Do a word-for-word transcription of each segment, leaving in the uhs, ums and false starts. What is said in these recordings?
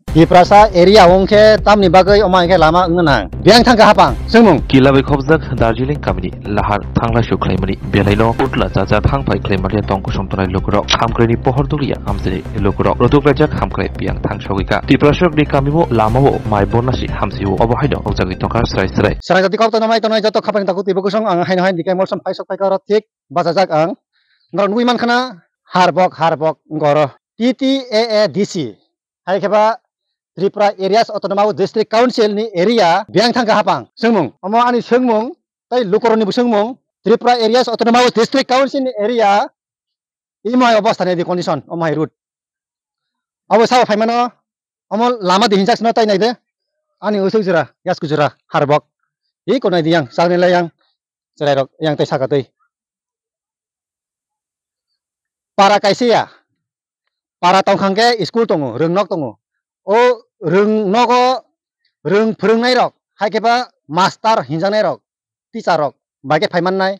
Tiprasa area wngkhe tamni bagwi omo hai khe lama wngna nang? Biyang thangkha hapang, swngmung. Kilabai khobjak Darjeeling kamini lahar thangla su khlaimani belaino utla chacha thangphai khlaimanliya tong kosom tongnai lukurok. Hamkraini pohor dukliya amchini lukurok. Rotuk rajak hamkrai biyang thangsogwi kha. Tiprasrokni kamimo lamao mai bornasi hamsio. Obo haino nukjagwi tongkha srai srai. Srai jati kok tongnai mai tongnai joto khapang taku twibo kusong ang haino hai dikhe molsom paisok paikha oro thik bachajak ang. Norok nugwi mankha na harbok harbok wngkha oro. T T A A D C. Hai khe ba Tripura Areas Autonomous District Council ni area biyang thangkha hapang. Swngmung. Omo ani swngmung tei lukurokni bo swngmung. Tripura Areas Autonomous District Council ni area imo hai obostha ni di condition, omo hai road. Abo sabo phaimano, omo lama di hinjak sino tai naide. Ani usuk jora, yasku jora, harbok. Iko nai di yang, sakni lai yang. Chwrairok yang tei saka tei. Para kaisa ya. Para tongkhang khe school tongo, rwngnok tongo. O rwngnogo rwng phwrwngnairok, hai khe ba master hinjaknairok, teacher rok bai khe phai mannai.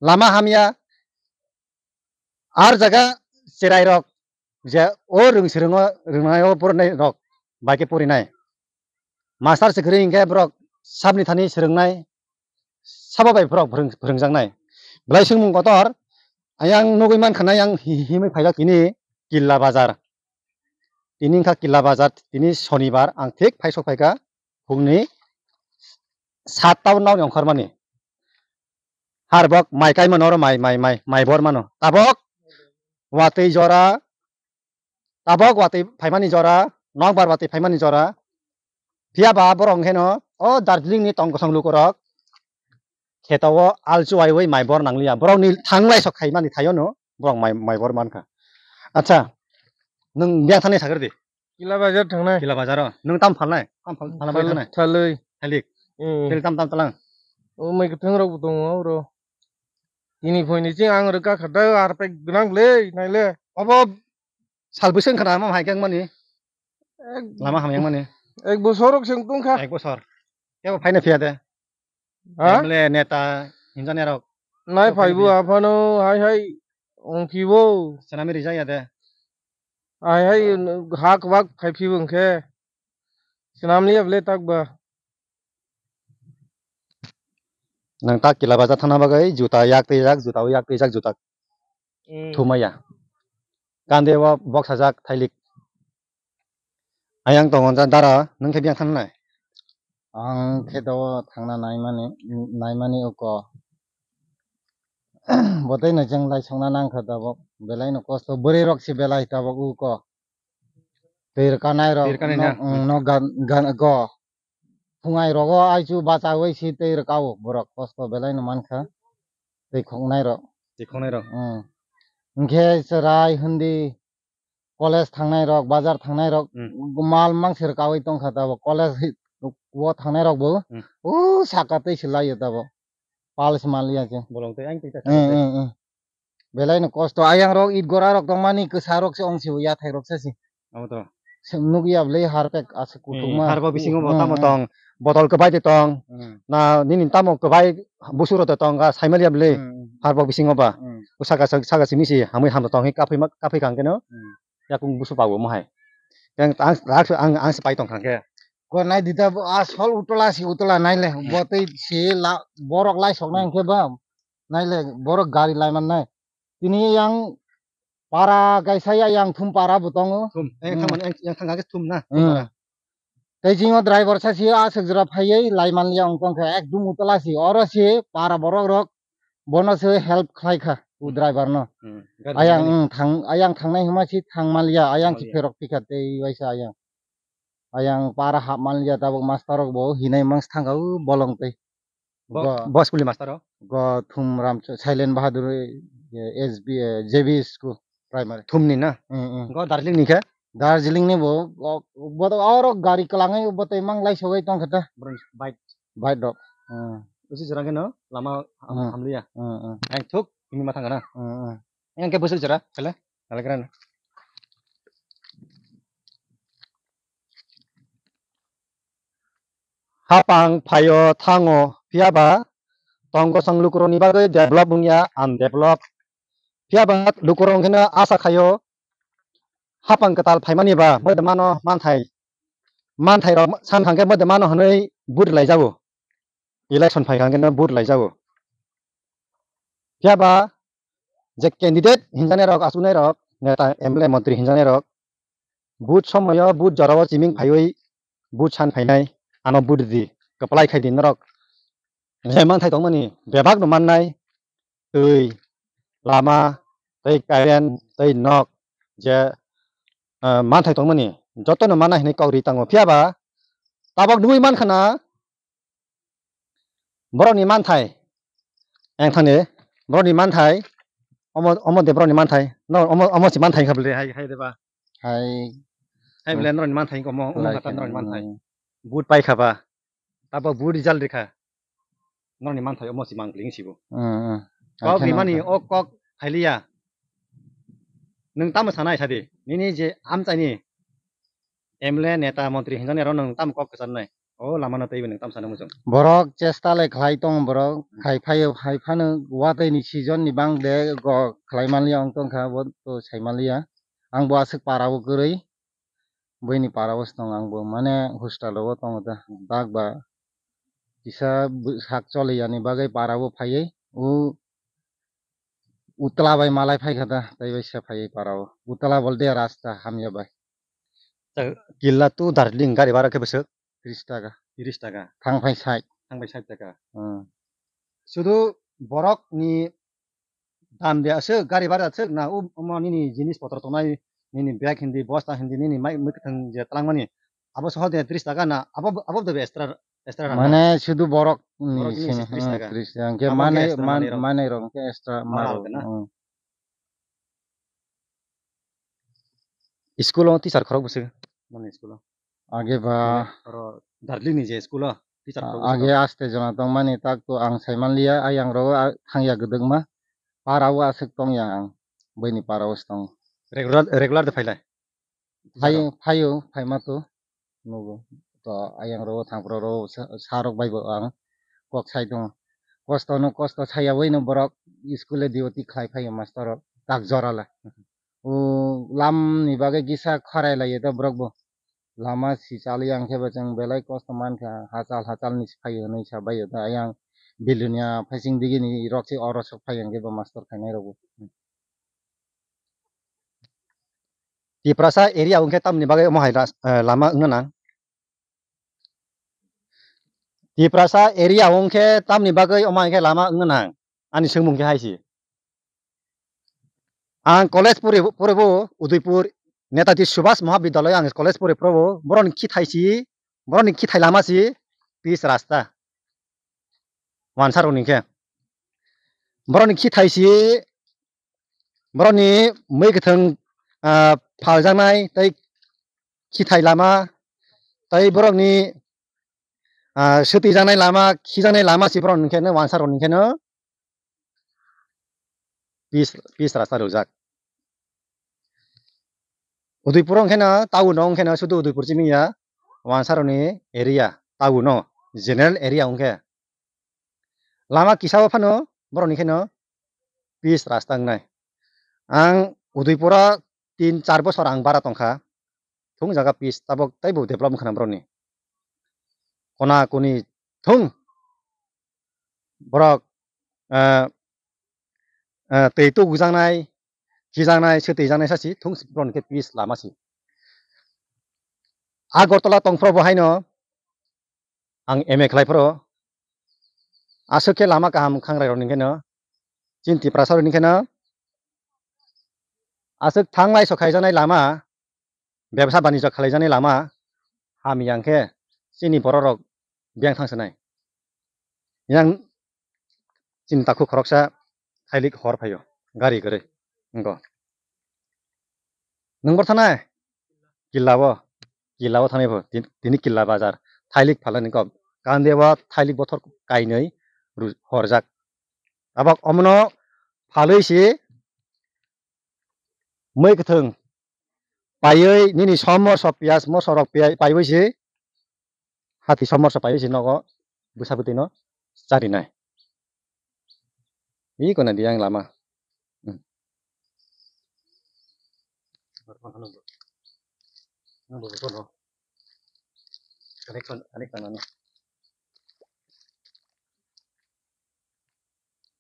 Lama hamya, ar jaga chwrairok je o rwng swrwngo rwngnaio porinai rok bai khe porinai. Master se kwrwi hinkhe borok sabni thani swrwngnai, sabo bai borok phwrwng-, phwrwngjaknai. Belai swngmung kotor, ayang nugwi mankha na yang hi-, himwi phaijak tini Killa Bazar. Tini wngkha Killa Bazar, tini Sonibar, ang thik phai sok phaikha phungni satta o nokni ongkhormani. Harbok mai kai mano oro mai, mai, mai, mai bor mano. Tabok watwi jora, tabok watwi phaimani jora, nokbar watwi phaimani jora. Phiya ba borok hwnkhe no o Darjeeling ni tong kosong lukurok kheto o alchu aiwi mai bor nangliya. Borok ni thanglai sok khaimani thaio no borok mai, mai bor mankha. Acha, nwng biyang thani sakar di. Kila bazar thangnai. Kila bazar o. Nwng tam phalnai? Tam phal-, phalna bai Thal-, thangnai? Thalwi. Thalik. Hmm. Thalik tam tam talang. O mai kwthang rok bo tongo oro. Tini phoini ching ang rwkha kha da ar pek gwnang le naile. Obo sal bwswk wngkha na, omo hai khe wngmani? Ek Lama hamya wngmani? Ek bosor rok se wng tongkha. Ek bosor. Kebo phaina phiya de? Ha? M L A, neta, hinjani rok. Nai Kebo phaibo phaina phiya. Aphano hai hai wngphibo. Senami rijak ya de? Hai hai ha kwbak phaiphibo wngkhe. Senamliya bwle takba. Nang tak kila baja thangna bagwi juta yak twijak, juta o yak twijak, juta Mm. Thumaya. Kande o boksajak thailik. Ayang tongo ja dara, nwng khe biyang thangnai? Ang khe do thangna naimani, naimani uko. Botei no chwng lai songna nangkha tabok. Belai no kosto. Bwrwi rok se belai tabok uko. Twi rwkanai rok. Twi rwkanai no, na? Mm, no gan, gan, go. Phungai rogo aichu bachaui si tei rwkao borok kosto belai no mankha. Tei khoknai rok. Tei khoknai rok. Mm. Hinkhe chwrai hindi college thangnai rok, bazar thangnai rok, Mm. mal mangsi rwkaui tongkha tabok. College hi-, o thangnai rok bo, Mm. o saka tei se laio tabok. Pal se manliya se. Bolong tei ang tei ta Mm, sakha tei. Mm, mm. Belai no kosto. Ayang rok it gora rok tongmani kwsa rok se ong si yathai rok se si. Abo to. Se nugya bwlai harpek ase Hmm, kuthukma. Harbo bisingo bo Hmm, tamo hmm. Tong, botol kwbai de tong. Hmm. Na nini tamo kwbai busuro de tong ga saimaliya bwlai. Hmm. Harbo bisingo ba. Hmm. Saka saka saka simi si hamwi hamno tong hi kaphwi ma kaphwi kang keno. Hmm. Yakung busu pawo mo hai. Yang ang rak ang ang se pai tong kang ke. Ko nai dita bo a sol utola si utola nai le. Hmm. Bo tei si la borok lai sok nang Hmm. Ke ba. Nai le borok gari lai man nai. Tini yang para kaisa ya yang thum para bo tongo. Thum. Eh, Hmm. Thangmani yang, yang thangkha khe thum na, thum Hmm. Para. Tei jingo driver sa si aswk jora phaiwi lai manliya wng tongkha ekdum utla si. Oro si para borok rok bono se help khlai kha u driver no. Hmm. Gari Ayang manani. Hmm, thang, ayang thangnai hwnma si thang manliya, ayang si Manliya. Pherok phikha tei waisa ayang. Ayang para hap manliya tabuk master rok bo hinai mangsa thangkha u bolong tei. Bo, Go. Bo school ni master o? Go Thum Ram Silent Bahadur, eh, S B, eh, J B school primary. Thum ni na? Mm, mm. Go Darjeeling ni khe? Darjeeling ni bo, go, bo to oro gari kwlangwi bo tei mang lai sogwi tong khe ta. Bron bike. Bike dok. Mm. Usi jora khe no lama ham-, Mm. Hamliya. Mm, mm. Ang thuk, ini ma thang kana? Mm, mm. Yang khe bwswk jora, kale? Kale kran. Hapang phaio thango, phiya ba tong kosong lukurokni bagwi develop wngya undevelop. Phiya ba lukurok wngkheno asa khaio, hapang kwtal phaimani ba moide mano manthai, manthai rok san thangkhe moide mano hwnwi vote rwlai jago, election phai thangkhe no vote rwlai jago. Phiya ba je candidate hinjani rok, achuknai rok, neta, M L A, montri hinjani rok, vote somoyo, vote jorao chiming phaiwi vote san phainai, ano vote di, kwplai khai di norok. Je manthai tongmani bebak no mannai, twi, lama, tei current, tei nok, je, eh, manthai tongmani jotono mannai hinwi kok ri tango. Phiya ba tabok nugwi mankha na, borokni manthai. Ang thani, borokni manthai. Omo, omo de borokni manthai. No, omo, omo si manthai kha bwle, hai, hai de ba. Hai. Hai bwle, hmm, norokni manthai, omo, omo khlai kha khe, norokni manthai. Hmm. Vote pai kha ba. Tabo vote result rikha. Norokni manthai, omo si mangpli wng sibo. Hmm, hmm. Kok rimani, o kok phailiya. Nwng tamo sanai sadi? Nini je amchaini M L A, neta, montri hinjani aro nwng tamo kok kwcharnai? O lamano teibo nwng tamo sana muchung? Borok chesta le khlai tongo borok. Hmm. Khai phaio, khai phano watwi ni season ni bang de go khlai manliya wng tongkha, bo to sai manliya. Ang bo aswk para o kwrwi, buini para o se tongo, ang bo mane hostel rogo tongo da. Bak ba kisa bw-, sak choli yani bagwi para o phaiwi u Utla bai malai phai kha da, tei bai se phaiwi para o. Utla bolte rasta hamya bai. Ta, Killa to Darjeeling gari bhara khe bwswk? Tris taka. Tris taka. Thang phai sait. Thang phai sait taka. Hmm. Sudu borok ni dam de aswk, gari bhara aswk na, u, omo nini jinis potro tongnai, nini bag hindi, bosta hindi, nini mai mwkhwtwng je twlangmani, abo soho de tris taka na, abo, abo de extra, extra rang na? Mane sudu borok ni borok ni simi, tris hmm, taka. Tris taka. Hingke abo mane, hingke extra man-, manwi rok. Manwi rok hingke extra maro, maro kena? Hmm. School o teacher khorok bwswk? Mane school o? Age ba. Oro Darjeeling ni je school o teacher khorok bwswk? Age aste jona tongmani tak to ang sai manliya, ayang rogo a-, thangya gwdwkma. Para o aswk tongya ang, buini para o se tongo. Regular, regular de phailai? Phaio, phaio, phaima to nugo. To ayang rogo thangphro rogo sa, sa rok bai bo ang kok sai tongo. Kosto no kosto saya bai no borok school e duty khlai phaio master rok tak jora le. O lam ni bagwi kisa khorai lai to borok bo. Lama si chali ang khe bo chwng belai kosto mankha, hachal hachal ni si phaio hinwi sa baio ta ayang Bilonia phaising digi ni rok se oro sok phai ang khe bo master khainai rok bo. Tiprasa area hwnkhe tamni bagwi omo hai ras-, eh, lama wngna nang? Tiprasa area hwnkhe tamni bagwi omo hai khe lama wngna nang? Ani swngmung khe hai si. Ang college pori, poribo Udaipur Netaji Subhas Mahavidyalaya ang college pori porobo borokni khithai si, borokni khithai lama si pitch rasta. Wansa rokni khe. Borokni khithai si, borokni mui kwthwng, ah, phaljaknai tei khithai lama tei borokni, ah, swtwijaknai lama, khijaknai lama si borokni khe wansa rokni khe no. Pitch, pitch rasta rwjak. Udaipur wngkhe no, town o wngkhe no, sudu Udaipur simi ya, wansa rokni area, town o, general area wngkhe. Lama kisa o phano, borokni khe no, pitch rasta wngnai. Ang Udaipur o tin char bosor ang bara tongkha, thung jaga pitch tabok teibo develop wngkha na borokni. Kona koni thung, borok, eh, eh, twi tugujaknai, khijaknai, swtwijaknai sasi thung borokni khe pitch lama si. Agartala tongphuru bo haino ang M A khlai phuru aswk khe lama kaham khangrai rokni khe no, chini Tiprasa rokni khe no aswk thanglai sokaijaknai lama, bebsa banijak khalaijaknai lama hamya hwnkhe chini borok rok biyang thang sinai. Yang chini takhuk khoroksa thailik hor phaio gari kwrwi wngkha. Nwng bor thanai? Killa o, killa o thanai bo, tin-, tini killa bazar. Thailik phalani kok. Kande o thailik bothor kainwi ru-, horjak. Tabok omono phalwi si mui kwthwng paiwi nini som morso piyaj morso rok piyaj paiwi si hati som morso paiwi si nogo bwsa bwtwi no charinai. Iko na di ang lama. Hmm. Nang bo ko no. Connect kan, connect kan ano.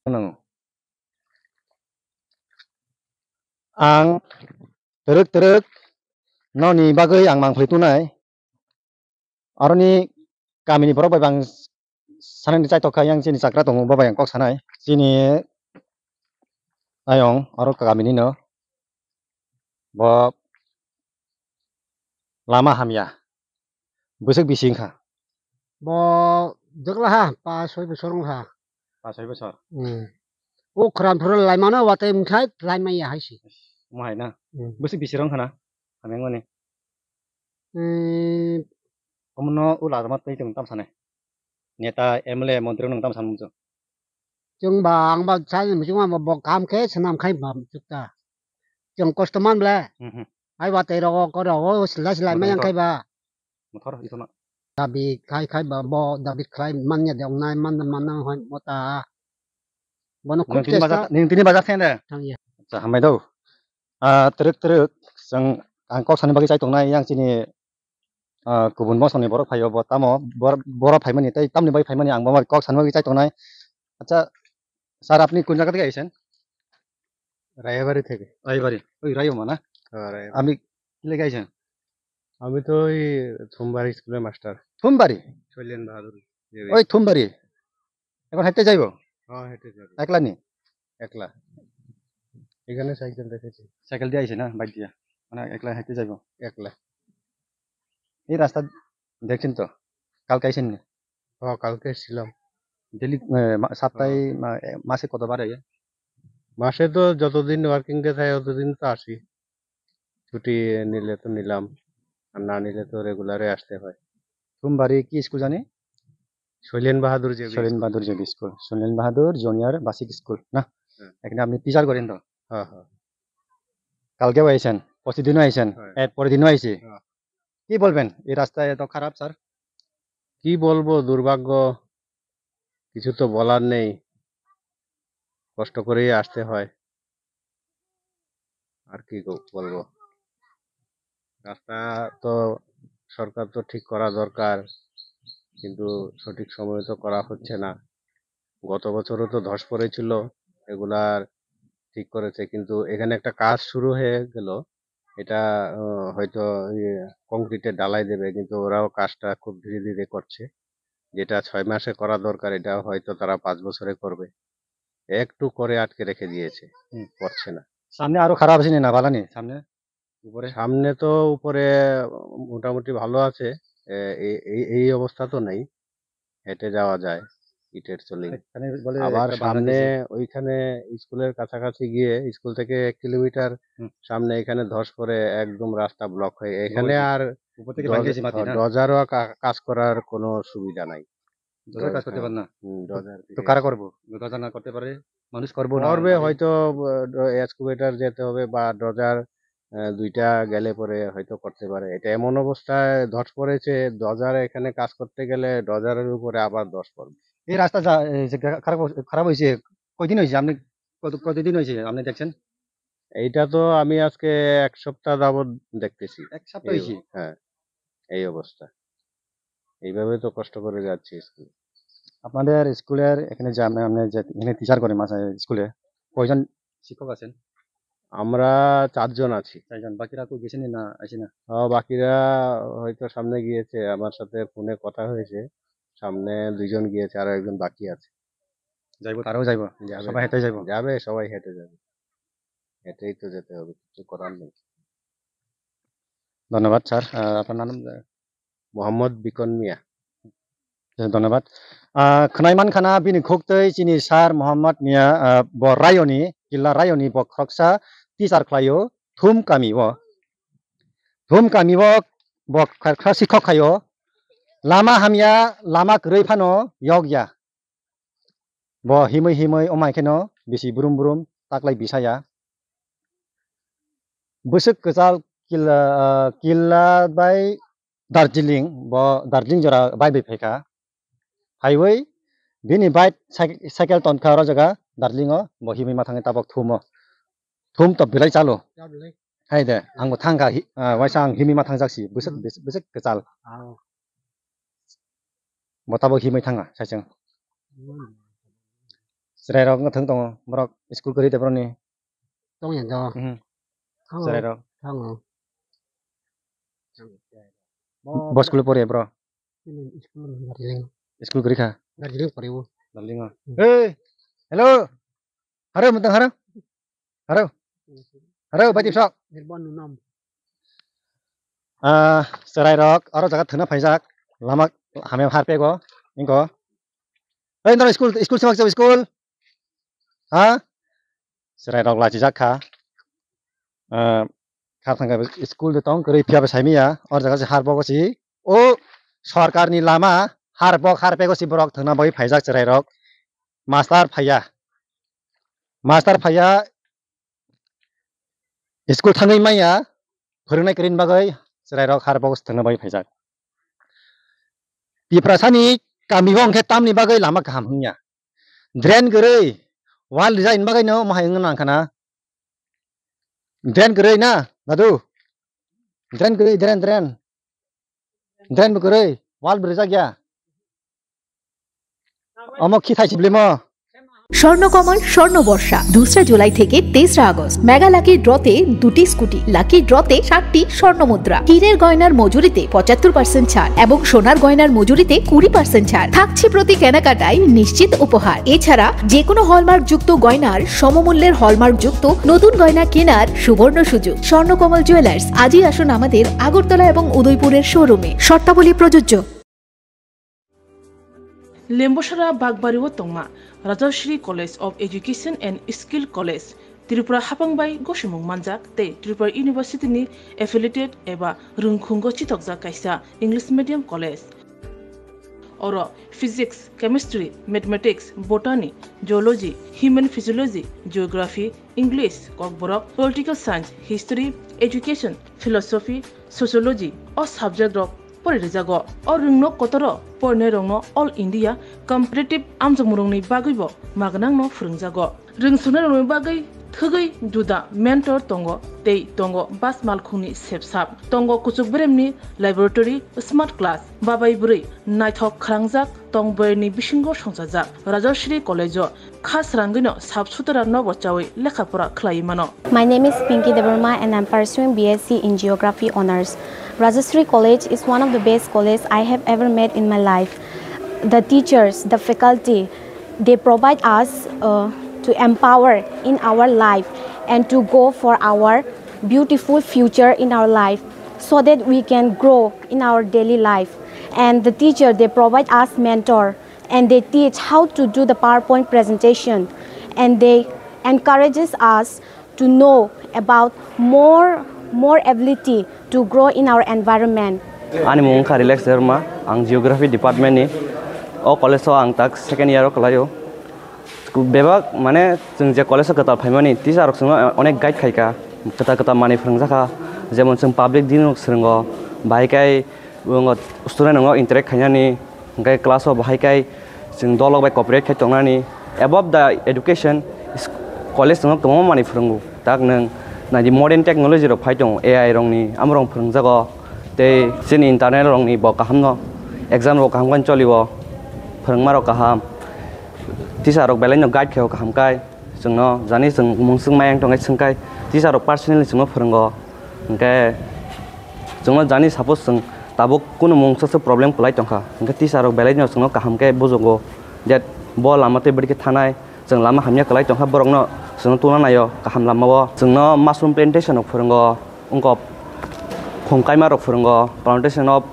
Nang. Ang twrwk twrwk noni bagwi ang mangphlwi tunai. Aroni kamini borok bai bang sanani chaitok kha yang chini chakra tongo bo bai ang kok sanai. Chini ayong aro kamini no bo lama hamya. Bwswk bisi wngkha? Bo jwkla ha, pa soi bosor wngkha. Pa soi bosor? Hmm. O khram phuru laimano watwi wngkhai laimaya hai se. Omo hai na? Hmm. Bwswk bisi rw wngkha na? Hamya wngmani? Hmm. Omono o lama twi chwng tam sanai? Neta, M L A, montri rok nwng tam sanmung chwng? Chwng ba ang ba chai muchung ma bo kam khe swnam khai ba chukta. Chwng kosto man ble. Hmm, hmm. Hai ba tei rogo ko rogo sila sila Motor, mayang motor. Khai ba. Motor, ito na. Dabi khai khai ba bo dabi khlai manya de ongnai man man nang hoi mota. Bono khub Nung tini chesta. Bazar, nung tini bazar thang de? Thang ya. Acha, hambai do. Ah, twrwk twrwk, chwng ang kok sani bagwi chai tongnai, yang chini, ah, kubun bosongni borok phaio, bo tamo, bor-, borok phaimani, tei tamni bagwi phaimani, ang bo kok sani bagwi chai tongnai. Acha, sir, apni kun jaga theke aisen? Raybari থেকে। রায়বাড়ি। ওই রায়মা না? হ্যাঁ, রায়বাড়ি। আপনি কি লেগে আইছেন? আমি তো ওই থুমবাড়ি স্কুলের মাস্টার। থুমবাড়ি? শৈলেন বাহাদুর। ওই থুমবাড়ি? এখন হেঁটে যাইবো? হ্যাঁ, হেঁটে যাবো। একলা নি? একলা। এখানে সাইকেল রেখেছি। সাইকেল দিয়ে আইছে না, বাইক দিয়া? মানে একলা হেঁটে যাইবো? একলা। এই রাস্তা দেখছেন তো? কালকে আইছেন নি? হ্যাঁ, কালকে এসেছিলাম। ডেইলি, এ, মা-, সপ্তাহে, হ্যাঁ। মা-, এ, মাসে কতবার আইয়া? মাসে তো যতদিন ওয়ার্কিং ডে থাকে, ততদিন তো আসি। ছুটি নিলে তো নিলাম, আর না নিলে তো রেগুলারে আসতে হয়। থুমবাড়ি কি স্কুল জানি? শৈলেন বাহাদুর জেবি শৈলেন স্কুল। বাহাদুর জেবি স্কুল। শৈলেন বাহাদুর জুনিয়র বেসিক স্কুল, না? হ্যাঁ। এখানে আপনি টিচার করেন তো? হ্যাঁ, হ্যাঁ। কালকেও আইছেন, প্রতিদিনও আইছেন, হ্যাঁ। এর পরের দিনও আইছি। হ্যাঁ। কি বলবেন? এই রাস্তা এত খারাপ, স্যার। কি বলবো, দুর্ভাগ্য, কিছু তো বলার নেই, কষ্ট করেই আসতে হয়। আর কি গ-, বলবো, রাস্তা তো সরকার তো ঠিক করা দরকার, কিন্তু সঠিক সময়ে তো করা হচ্ছে না। গত বছরও তো ধস পড়েছিল, এগুলার ঠিক করেছে, কিন্তু এখানে একটা কাজ শুরু হয়ে গেল, এটা, আহ, হয়তো ইয়ে, কংক্রিটের ঢালাই দেবে, কিন্তু ওরাও কাজটা খুব ধীরে ধীরে করছে। যেটা ছয় মাসে করা দরকার, এটা হয়তো তারা পাঁচ বছরে করবে। একটু করে আটকে রেখে দিয়েছে, হুম। করছে না। সামনে আরো খারাপ হয়েছে না, বালানি সামনে উপরে? সামনে তো উপরে মোটামুটি ভালো আছে, এ, এই, এই, এই অবস্থা তো নেই। হেঁটে যাওয়া যায়, ইটের সিলিং। এখানে বলে আবার একটা বাগান সামনে আছে। ওইখানে স্কুলের কাছাকাছি গিয়ে, স্কুল থেকে এক কিলোমিটার হুম। সামনে এখানে ধস পড়ে একদম রাস্তা ব্লক হয়ে, এখানে ওই যে আর উপর থেকে ডজ-, ভাঙিয়েছে মাটি, না? ডজারও কা-, কাজ করার কোনো সুবিধা নাই। ডজার কাজ করতে পারে না? হুম, ডজার তো দিয়ে। কারা করবো? ডজার না করতে পারে, মানুষ করবো না, করবে মানে হয়তো, আহ, ড-, এক্সকাভেটর যেতে হবে বা ডজার আহ, দুইটা গেলে পরে হয়তো করতে পারে। এটা এমন অবস্থায় ধস পড়েছে, ডজার এখানে কাজ করতে গেলে ডজারের উপরে আবার ধস পড়বে। এই রাস্তা যা, এই যে খা-, খারাপ অবস্থা, খারাপ হয়েছে, কয়দিন হয়েছে? আপনি কত, কতদিন হয়েছে আপনি দেখছেন? এইটা তো আমি আজকে এক সপ্তাহ যাবত দেখতেছি। এক সপ্তাহ এই, হয়েছে? হ্যাঁ, এই অবস্থা। এইভাবে তো কষ্ট করে যাচ্ছি স্কুলে। আপনাদের স্কুলের এখানে যে আপনি, আপনি যে এখানে টিচার করেন মাসে স্কুলে, কয়জন শিক্ষক আছেন? আমরা চারজন আছি। চারজন। বাকিরা কই গেছেন না আইছে না? আহ, বাকিরা হয়তো সামনে গিয়েছে, আমার সাথে ফোনে কথা হয়েছে, সামনে দুইজন গিয়েছে, আরো একজন বাকি আছে। যাইবো, তারাও যাইবো? যাবে। সবাই হেঁটে যাইবো? যাবে, সবাই হেঁটে যাবে। হেঁটেই তো যেতে হবে, কিছু করার নেই। ধন্যবাদ, স্যার। আহ, আপনার নাম? মোহাম্মদ বিকন মিয়া। ধন্যবাদ। Ah, khwnai mankha na bini khuktwi chini sir Mohammad Mia, ah, bo Rayoni, Killa Rayoni bo khoroksa teacher khlaio Thum kami o. Thum kami o bo khoroksa sikhok khaio. Lama hamya, lama kwrwi phano yokya. Bo himwi himwi omai kheno bisi brum brum taklai bisaya. Bwswk kwchal Killa, ah, Killa bai Darjeeling, bo Darjeeling jora bai bai phaikha. Phaiwi bini bike cyc-, cycle tonkha oro jaga Darjeeling o, bo himwi ma thangwi tabok Thum o. Thum to belai chalo. Hai de, ang bo thangkha, hi-, ah, waisa ang himwi ma thangjak si, bwswk, Hmm. bwswk, bwswk kwchal. Ah. Bo tabuk himwi thangkha, saichung. Hmm. Chwrairok wng thwng tongo, borok school kwrwi de borokni. Tongya do. Mhm. Thango. Chwrairok. Thango. Bo school pori bro? School Darjeeling. School kwrwi kha? Darjeeling pori o. Darjeeling o. Hmm. Hey! Hello! Haro, mutang haro. Haro. Haro, bai tipsok. Nirban nunam. Ah, chwrairok, oro jaga thwna phaijak. Lama hamya har pego. Ingo. Hey, noro school, school simak chau school. Ha? Chwrairok lachijak kha. Ah, kha thangkha school de tong kwrwi phiya bai saimaya. Oro jaga se har bogo si. O sorkarni lama har bok har pego si borok thwna bai phaijak chwrairok. Master phaiya. Master phaiya. School thangwi manya, phwrwngnai kwrwini bagwi chwrairok har bogo se thwngna bagwi phaijak. Tiprasani kamio hwnkhe tamni bagwi lama kaham wngya. Drain kwrwi, wall rijak ni bagwino omo hai wngna nang kha na. Drain kwrwi na, dadu? Drain kwrwi, drain, drain. Drain bo kwrwi, wall bo rijak ya. Omo khi thai siblimo. Swarnakamal স্বর্ণ বর্ষা দুসরা জুলাই থেকে তেসরা August. Mega lucky ড্রতে দুটি scooty, lucky ড্রতে সাতটি স্বর্ণ মুদ্রা, হীরের গয়নার মজুরিতে পঁচাত্তর পার্সেন্ট ছাড় এবং সোনার গয়নার মজুরিতে কুড়ি পার্সেন্ট ছাড় থাকছে প্রতি কেনাকাটায় নিশ্চিত উপহার। এছাড়া যে কোনো হলমার্কযুক্ত গয়নার সমমূল্যের হলমার্কযুক্ত নতুন গয়না কেনার সুবর্ণ সুযোগ। স্বর্ণকমল জুয়েলার্স, আজই আসুন আমাদের আগরতলা এবং উদয়পুরের শোরুমে। শর্তাবলী প্রযোজ্য। Lembosara Bagbari o tongma Rajashri College of Education and Skill College, Tripura hapang bai gosimung manjak tei Tripura University ni affiliated eba rwngkhungo chitokjak kaisa English medium college. Oro Physics, Chemistry, Mathematics, Botany, Geology, Human Physiology, Geography, English, Kokborok, Political Science, History, Education, Philosophy, Sociology o subject rok pori rijago. O rwngno kotoro porinai rokno All India Competitive amjokmung rokni bagwi bo magnang no phwrwngjago. Rwngsuknai rokni bagwi thwgwi juda mentor tongo tei tongo bus malkhungni sepsap, tongo kuchuk beremni laboratory, smart class, babai bwrwi naithok khwrangjak tong boyarni bisingo songchajak Rajashri College o kha srangwino sap sutra nobo chawi lekha pora khlaiwi mano. My name is Pinky Debbarma and I'm pursuing B S C in Geography Honours. Rajashri College is one of the best college I have ever met in my life. The teachers, the faculty, they provide us uh, to empower in our life and to go for our beautiful future in our life so that we can grow in our daily life. And the teacher, they provide us mentor and they teach how to do the PowerPoint presentation and they encourages us to know about more more ability to grow in our environment. Ani mung wngkha Relax Debbarma, ang Geography Department ni. O college o ang tak second year o kwlaio. Bebak mane chwng je college o kwtal phaimani teacher rok chwngno onek guide khaika, kwtal kwtal manwi phwrwngjakha, jemon chwng public din rok swrwngo, bahai kai Bo wngkha student rokno interact khainani, hwnkhe class o bahai kai chwng dolok bai cooperate khai tongnani. Above the education, is-, college no kwbangma manwi phwrwngo. Tak nwng naidi modern technology rok phai tongo, A I rokni, amorok phwrwngjago. Tei chini internal rokni bo kaham no, exam rok kaham khe cholio, phwrwngma rok kaham. Teacher rok belai no guide khaio kaham kai. Chwngno jani chwng mungswk mayang tongkhe swngkhai teacher rok personally chwngno phwrwngo. Hwnkhe chwngno jani suppose chwng tabuk kunu mungsa se problem kwlai tongkha, hwnkhe teacher rok belaino chwngno kaham khe bujugo, that bo lama tei bwrwi khe thanai, chwng lama hamya kwlai tongkha, borokno chwngno tungna naio kaham lamao. Chwngno mushroom plantation rok phwrwngo, wngkok khum kaima rok phwrwngo, plantation of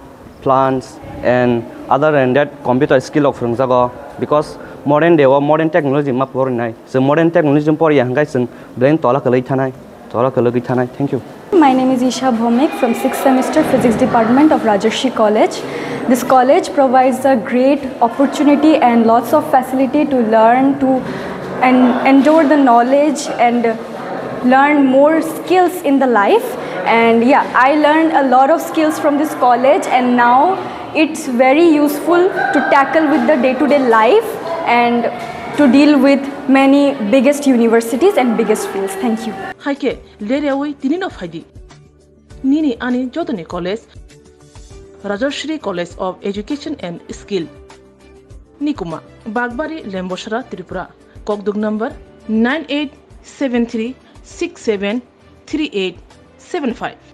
plants and other than that computer skill rok phwrwngjago, because modern day o modern technology ma porinai. Chwng modern technology poriya hwnkhe chwng belai tola kwlwi thanai, tola kwlwi thanai. Thank you. My name is Isha Bhomik from sixth semester Physics Department of Rajarshi College. This college provides a great opportunity and lots of facility to learn, to and endure the knowledge and learn more skills in the life. And yeah, I learned a lot of skills from this college, and now it's very useful to tackle with the day-to-day life. And to deal with many biggest universities and biggest fields. Thank you. Hai khe ler yawi tini no phai di. Nini ani jotoni college, Rajashri College of Education and Skill, Nikuma, Bagbari, Lembosra, Tripura. Kokduk number nine eight seven three six seven three eight seven five.